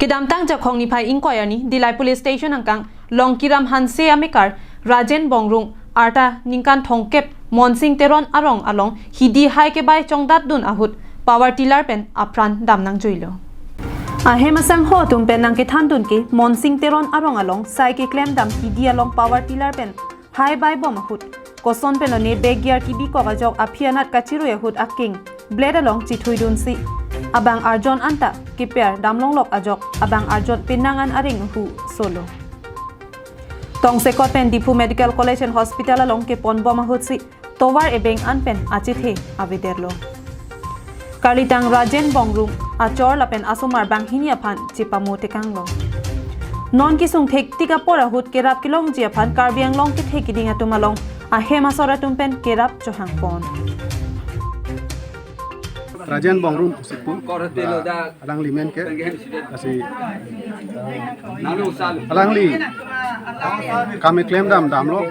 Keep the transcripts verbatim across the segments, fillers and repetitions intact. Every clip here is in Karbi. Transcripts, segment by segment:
Kedamtang Jakhong niphai ingkoi arni Dillai Police Station angkang Longkiram Hanse amekar Rajen Bongrung arta ningkan thomkep Monsing Teron arong along hidi hai kebai chongdatdun ahut power tiller pen apran damnangjuilo. Ahem asangho atum pen nangkethandun ke Monsing Teron arong along sai keklemdam hidi along power tiller pen hai baibom ahut koson pen lone bag gear kibikok ajok aphi anat kachirui ahut akeng blade along chithuidunsi abang arjon anta keper damlonglok ajok abang arjon penang an areng hu solo. Tongsekot pen Diphu Medical College and Hospital along keponbom ahutsi tovar ebeng an pen achethe avedetlo. Karlitang Rajen Bongrung achor lapen asomar banghini aphan chepamo tekanglo. Non kesung thektik apor ahut kerap kelongji aphan Karbi Anglong kethe keding atum along ahem asor atum pen kerap chohangpon. Rajen Bongrung pusi pu, ah, alangli men ke, lasi alangli kam keklem dam damlo,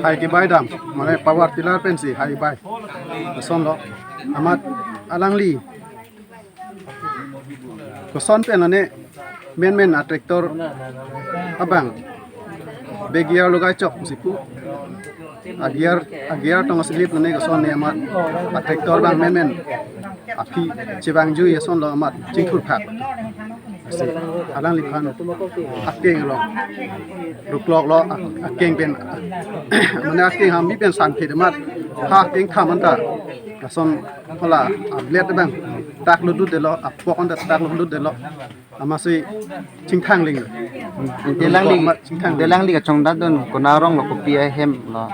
hai kebai dam, mane power tiller pensi hai bai, lasonlo, amat alangli koson pen lone menmen a tractor abang bag gear logai chok pusi pu, a gear, a gear tong asilip lone koson ne amat a tractor abang menmen aphi chevangjui asonlo amat chingthurphak. Lasi alangliphan akeng along rukloklo, a-, akeng pen mane akeng hambi pen sanphit amat ha akeng tham anta lason hala a blade abang taklo dut detlo, apok anta taklo dut detlo. Amatsi chingthang ling. Ante alangli, chingthang ante alangli kachongdatdun konat aronglo, kopi ahemlo?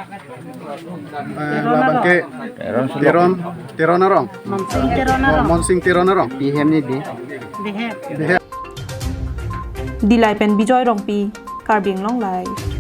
Eh, labang ke Teron Sulok. Teron, Teron arong. Monsing Teron arong. Monsing Teron arong. Pi hem ni di? Behem. Behem. Dillai pen Bijoy Rongpi, Karbi Anglong Live.